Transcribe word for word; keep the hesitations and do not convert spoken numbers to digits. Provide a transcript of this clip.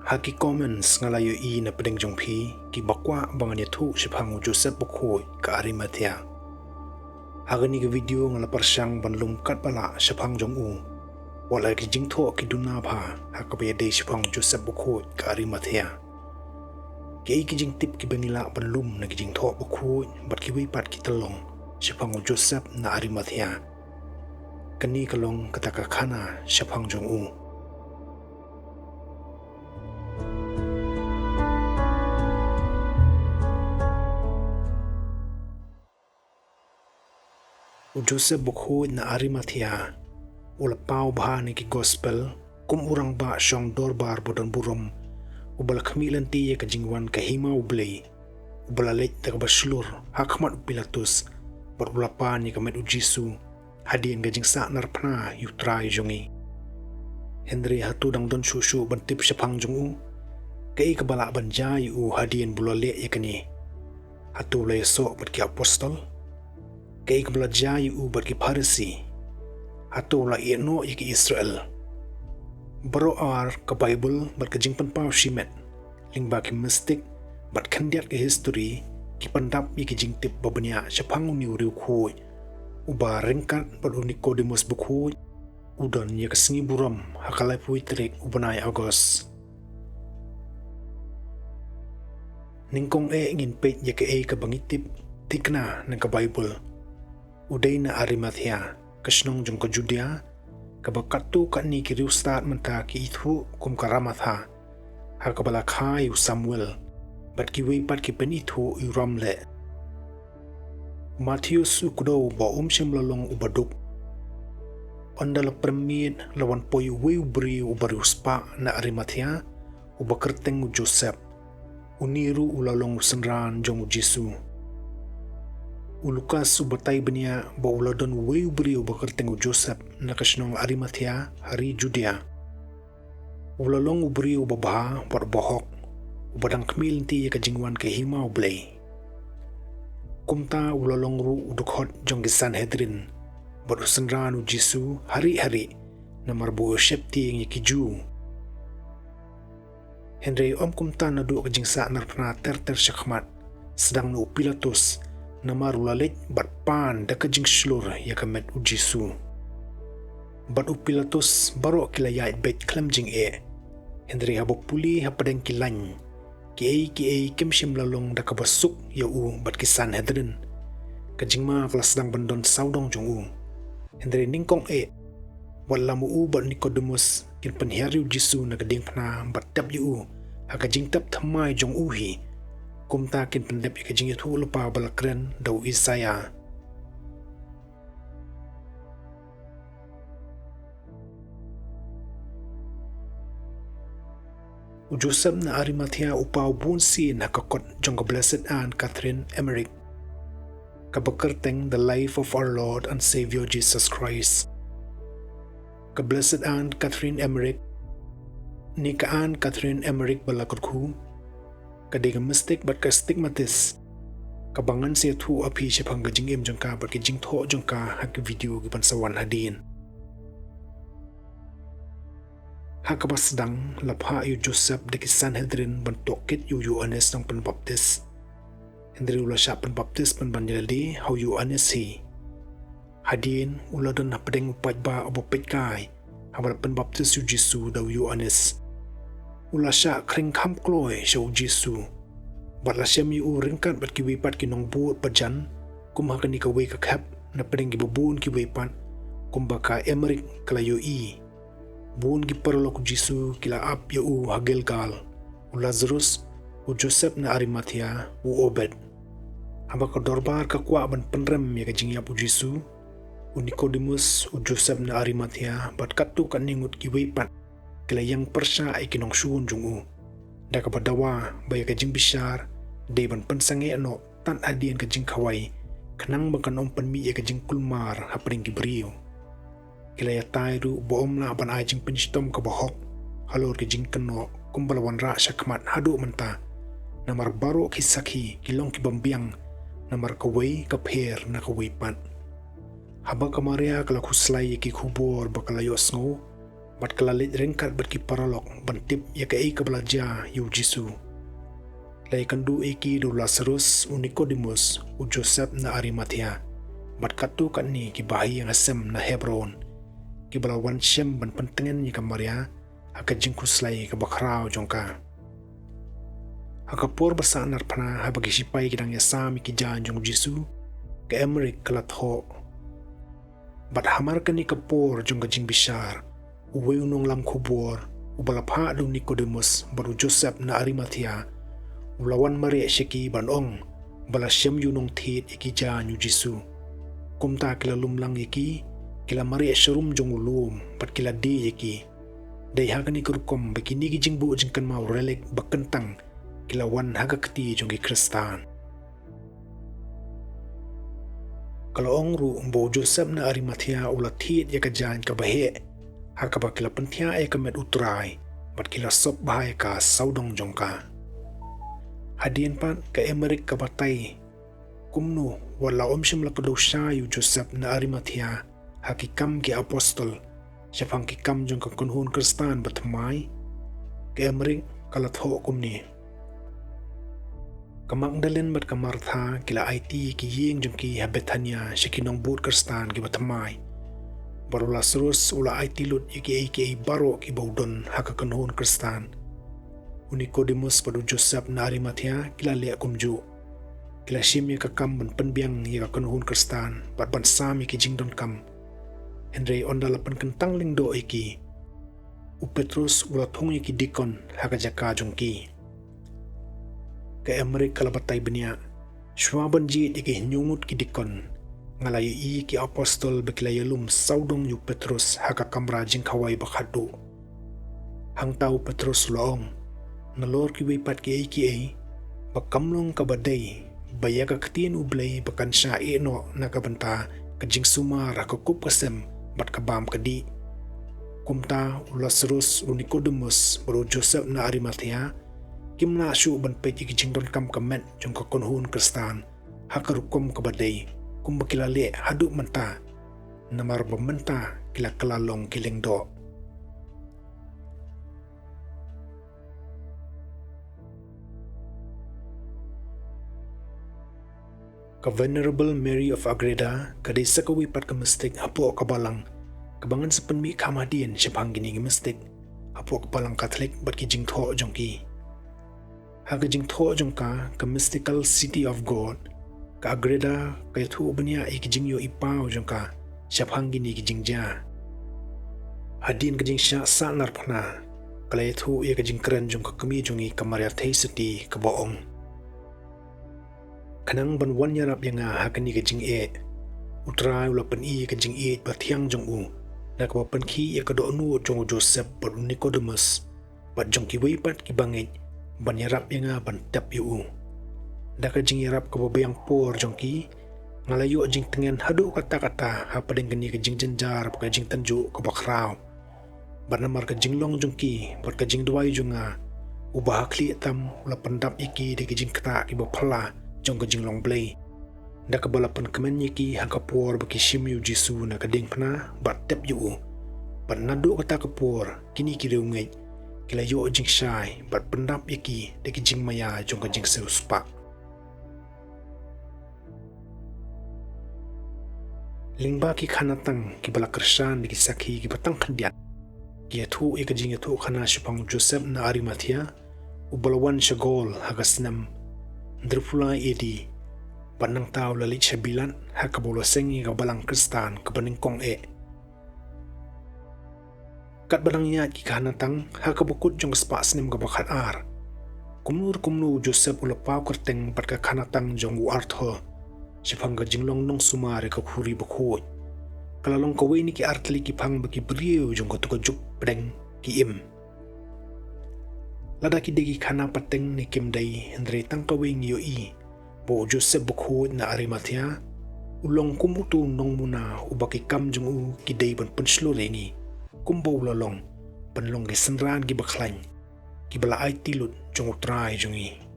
Ha ki comments nga la ïohi na pdeng jong phi kiba kwah ba ngan ïathuh shaphang u Joseph bakhuid ka Arimathea. Ha kane ka video nga la pyrshang ban lum katba lah shaphang jong u, wat la ki jingthoh ki duna bha ha kaba ïadei shaphang u Joseph bakhuid ka Arimathea. Kiei ki jingtip kiba ngi lah ban lum na ki jingthoh bakhuid bad kiwei pat ki tyllong shaphang u Joseph na Arimathea? Kane ka long kata ka khana shaphang jong u. U Joseph bakhuid na Arimathea u la paw bha na ki Gospel kum u rangbah shong dorbar ba don burom, uba la khmih lynti ïa ka jingwan ka Hima U Blei, uba la leit da kaba shlur ha khmat u Pilatus, bad u la pan ïa ka met u Jisu hadien ka jingsah narphna ïa u Trai jong ngi. Hynrei hato dang don shuh shuh ban tip shaphang jong u? Kaei kaba lah ban jia ïa u hadien ba u la leh ïa kane? Hato u la ïasoh bad ki apostol? Kaei kaba la jia ïa u bad ki Pharisi? Hato u la ïehnoh ïa ki Israel? Baroh ar ka Baibl bad ka Jingpynpaw Shimet, lyngba ki mystik bad khyndiat ka history, ki pyndap ïa ki jingtip ba bniah shaphang une u riewkhuid uba ryngkat bad u Nicodemus bakhuid u don ïa ka sngi burom ha ka laiphew tarik u bnai August. Nyngkong eh ngin peit ïa kaei kaba ngi tip thikna na ka Baibl. U dei na Arimathea, ka shnong jong ka Judea, kaba katto katne ki riewstad mynta ki ithuh kum ka Ramatha, ha kaba la kha ïa u Samuel bad kiwei pat ki pynithuh ïa u Ramleh. U Mathaios u kdew ba um shym la long u baduk. Ynda la pyrmit la wan poi uwei u briew uba riewspah na Arimathea, uba kyrteng u Joseph. Une ruh u la long u synran jong u Jisu. U Lukas u batai bniah ba u la don uwei u briew uba kyrteng u Joseph na ka shnong Arimathea ha ri Judea. U la long u briew uba bha bad uba hok, uba dang khmih lynti ïa ka jingwan ka Hima U Blei. Kumta u la long ruh u dkhot jong ki Sanhedrin bad u synran u Jisu ha ri ha ri, namar ba u sheptieng ïa ki Jiw. Hynrei ym kumta naduh ka jingsah narphna ter ter shakhmat, sdang na u Pilatus, namar u la leit bad pan da ka jingshlur ïa ka met u Jisu. Bad u Pilatus baroh ki la ïaid beit khlem jingeh. Hynrei haba pule hapdeng ki lain, kiei kiei kim shym la long da kaba suk ïa u bad ki Sanhedrin. Ka jingma ka la sdang ban don sawdong jong u. Hynrei nyngkong eh, wat la ma u bad Nicodemus kin pynhiar ïa u Jisu na ka diengphna bad tep ïa u ha ka jingtep thymmai jong u hi, kumta kin pyndep ïa ka jingïathuhlypa ba la kren da u Isaïah. U Joseph na Arimathea u paw bun sien ha ka kot jong ka Blessed Aunt Catherine Emmerich, kaba kyrteng The Life of Our Lord and Savior Jesus Christ. Ka Blessed Aunt Catherine Emmerich, ne ka Aunt Catherine Emmerich ba la kyrkhu, ka dei ka mystic bad ka stigmatist, kaba ngan sa ïathuh ha phi shaphang ka jingim jong ka bad ka jingthoh jong ka ha ki video kiban sa wan hadien. Ha kaba sdang la phah ïa u Joseph da ki Sanhedrin ban tohkit ïa u Ïoannis Nongpynbaptis. Hynrei u la shah pynbaptis pynban ïa lade ha u Ïoannis hi. Hadien u la don hapdeng u paidbah uba peit kai haba la pynbaptis ïa u Jisu da u Ïoannis. U la shah khring kham kloi sha u Jisu bad la shem ïa u ryngkat bad kiwei pat ki nongbud bajan, kum ha kane kawei ka khep napdeng kiba bun kiwei pat, kumba ka Emmerich ka la ïohi. Bun ki paralok u Jisu ki la ap ïa u ha Gilgal, u Lazarus, u Joseph na Arimathea, u Obed. Haba ka dorbar ka kwah ban pynrem ïa ka jingïap u Jisu, u Nicodemus, u Joseph na Arimathea bad katto katne ngut kiwei pat ki la ïeng pyrshah ïa ki nongshun jong u, da kaba dawa ba ïa ka jingbishar dei ban pynsangeh noh tad hadien ka jingkhawai, khnang ba kan ym pynmih ïa ka jingkulmar hapdeng ki briew. Ki la ïatai ruh ba ym lah ban ai jingpynshitom kaba hok halor ka jingkynnoh kumba la wanrah shakhmat haduh mynta, namar baroh ki sakhi ki long ki bym biang, namar kawei ka pher na kawei pat. Haba ka Maria ka la khuslai ïa ki khubor ba ka la ïohsngew, bad ka la leit ryngkat bad ki paralok ban tip ïa kaei kaba la jia ïa u Jisu. La ïakynduh ïa ki da u Lasarus, u Nikodemus, u Joseph na Arimathea, bad katto katne ki bahaïing hasem na Hebron, kiba la wan shem ban pyntngen ïa ka Maria ha ka jingkhuslai kaba khraw jong ka. Ha ka por ba sahnarphna, haba ki shipai ki dang ïasam ïa ki jaiñ jong u Jisu, ka Emmerich ka la thoh. Bad hamar kane ka por jong ka jingbishar, uwei u nonglam khubor uba la phah da u Nikodemus bad u Joseph na Arimathea u la wan mareh sha ki ban ong ba la shem ïa u nongthied ïa ki jaiñ u Jisu. Kumta ki la lum lang ïa ki, ki la mareh sharum jong u lum bad ki la die ïa ki. Dei ha kane ka rukom ba kine ki jingbuh jingkynmaw relic ba kyntang ki la wan ha ka kti jong ki Khristan. Ka la ong ruh ba u Joseph na Arimathea u la thied ïa ka jaiñ kaba heh, ha kaba ki la pynthiah ïa ka met u Trai, bad ki la sop bha ïa ka sawdong jong ka. Hadien pat ka Emmerich ka batai kumno wat la ym shym la kdew shai ïa u Joseph na Arimathea ha Ki Kam ki Apostol, shaphang ki kam jong ka kynhun Khristan bathymmai, ka Emmerich ka la thoh kumne. Ka Magdalene bad ka Martha ki la aiti ïa ki ïing jong ki ha Bethania sha ki nongbud Khristan kiba thymmai. Bad u Lasarus u la aiti lut ïa kiei kiei baroh kiba u don ha ka kynhun Khristan. U Nikodemus bad u Joseph na Arimathea ki la leh kumjuh. Ki la shim ïa ka kam ban pynbiang ïa ka kynhun Khristan bad ban sam ïa ki jingdonkam. Hynrei ynda la pynkyntang lyngdoh ïa ki, u Petrus u la thung ïa ki dikon ha ka jaka jong ki. Ka Emmerich ka la batai bniah, shuwa ban jied ïa ki hynñiew ngut ki dikon, nga la ïohi ïa ki apostol ba ki la ïalum sawdong ïa u Petrus ha ka kamra jingkhawai ba khatduh. Hangta u Petrus u la ong, nalor kiwei pat kiei kiei, ba kam long kaba dei ba ïa ka ktien U Blei ba kan shah ïehnoh na ka bynta ka jingsumar ha ka kup ka sem bad ka bam ka dih. Kumta u Lasarus, u Nikodemus bad u Joseph na Arimathea kim lah shuh ban peit ïa ki jingdonkam ka met jong ka kynhun Khristan ha ka rukom kaba dei kumba ki la leh haduh mynta, namar ba mynta ki la kylla long ki lyngdoh. Ka Venerable Mary of Agreda ka dei sa kawei pat ka mystik hapoh ka Balang kaba ngan sa pynmih kham hadien shaphang kine ki mystik hapoh ka Balang Katholik bad ki jingthoh jong ki. Ha ka jingthoh jong ka, ka Mystical City of God, ka Agreda ka ïathuh bniah ïa ki jingïohi paw jong ka shaphang kine ki jingjia. Hadien ka jingshah sahnarphna, ka la ïathuh ïa ka jingkren jong ka kmie jong ngi ka Maria Theisotti kaba ong, khnang ban wan ïarap ïa nga ha kane ka jingeh, U Trai u la pyni ïa ka jingïeit bathiang jong u, na kaba pynkhih ïa ka dohnud jong u Joseph bad u Nikodemus bad jong kiwei pat ki bangeit ban ïarap ïa nga ban tep ïa u. Da ka jingïarap kaba biang por jong ki, nga la ïoh jingtngen haduh katta katta hapdeng kane ka jingjynjar bad ka jingtynjuh kaba khraw. Bad namar ka jinglong jong ki bad ka jingduwai jong nga, uba ha khlieh tam u la pyndap ïa ki da ki jingktah kiba phylla jong ka jinglong Blei, da kaba la pynkmen ïa ki ha ka por ba ki shim ïa u Jisu na ka diengphna bad tep ïa u. Bad naduh kata ka por kine ki riewngeit ki la ïoh jingshai bad pyndap ïa ki da ki jingmaïa jong ka jingsiewspah. Lyngba ki khanatang kiba la kyrshan da ki sakhi kiba tang khyndiat, ki ïathuh ïa ka jingïathuhkhana shaphang u Joseph na Arimathea, uba la wan sha Gaul ha ka snem hynriewphew lai A D, bad nangta u la leit sha Bilat ha kaba u la seng ïa ka balang Khristan kaba nyngkong eh. Katba dang ïaid ki khanatang ha kaba kut jong ka spah snem kaba khatar, kumno re kumno u Joseph u la paw kyrteng bad ka khanatang jong u Arthur shaphang ka jinglong nongsumar ïa ka Khuri Bakhuid. Ka la long kawei na ki artylli ki phang ba ki briew jong kato ka juk pdeng ki im. Lada ki dei ki khana pateng ne kim dei, hynrei tang kawei ngi ïohi ba u Joseph Bakhuid na Arimathea u long kum uto u nongmuna uba ki kam jong u ki dei ban pynshlur ïa ngi, kumba u la long, ban long ki synran kiba khlaiñ, kiba la aiti lut jong U Trai jong ngi.